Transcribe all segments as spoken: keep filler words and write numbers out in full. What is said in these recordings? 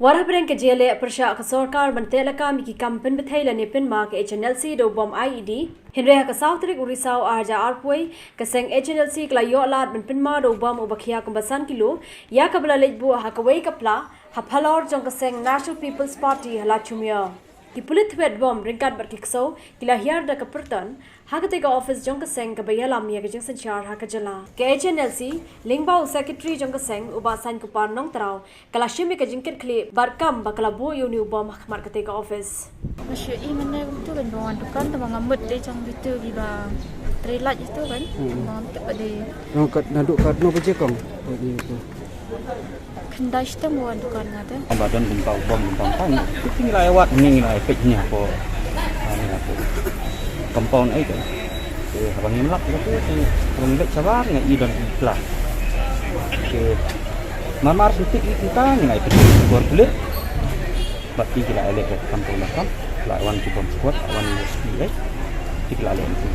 Por hapdeng ka jingïaleh pyrshah ka sorkar ban teh lakam ïa ki kam pynbthei lane pynma ka H N L C da u bom I E D, hynrei ha ka saw tarik u Risaw arhajar arphew, ka seng H N L C ka la ïoh lad ban pynma da u bom uba khia kumba san kilo ïa kaba la leit buh ha kawei ka pla ha phalor jong ka seng National People's Party ha Lachumia. Ki pulit thwet bom ryngkat bad ki ksew ki la hiar da ka pyrton ha katei ka office jong ka seng kaba ïalam ïa ka jingsynshar ha ka jylla. Ka H N L C lyngba u secretary jong ka seng u Bah Sainkupar Nongtraw ka la shim ïa ka jingkitkhlieh bad kam ba ka la buh ïa une u bom ha khmat katei ka office. Nga shu i mynne kumtu kan ba wan dukan, te ba nga mut dei jong bitu kiba trei lait itu kan. Hmm. Ba nga mut ba dei. Nang kat naduh katno baje kong? Khyndai shiteng ba wan dukan nga te. Ba don bym pau bom bym pau kan. Ti ngi la ïa wad ni ngi la ïa peit ni hapoh. Ni hapoh compound ai kan. Te haba ngim lap ïa tu, te haba ngim lap shabar ngi i don pla. Te marmar shu tik ïa kita ngi la ïa peit bor pulit. Bad ki la ïa leh kam tu la kam. La wan ki bom squad, la wan U S P ai. Ki la ïa leh tu.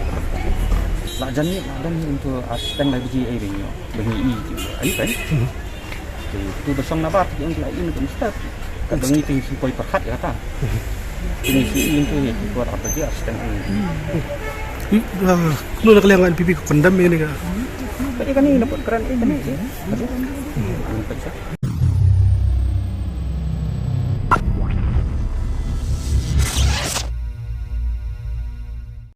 La jan ni la don ni tu ar shiteng lai baje ai bing. Ba ngi i ki ai kan. Tu ba shong nabar ki ong ki la i ni kan start. Ka ba ngi ting si poi pyrkhat ïa kata. Ngi si i tu ïa ki por apa dia steng. Ih, ah, kano na ka liang N P P ka condemn ïa kane ka? Ka ïa kane na put kran ïa kane. Aduh.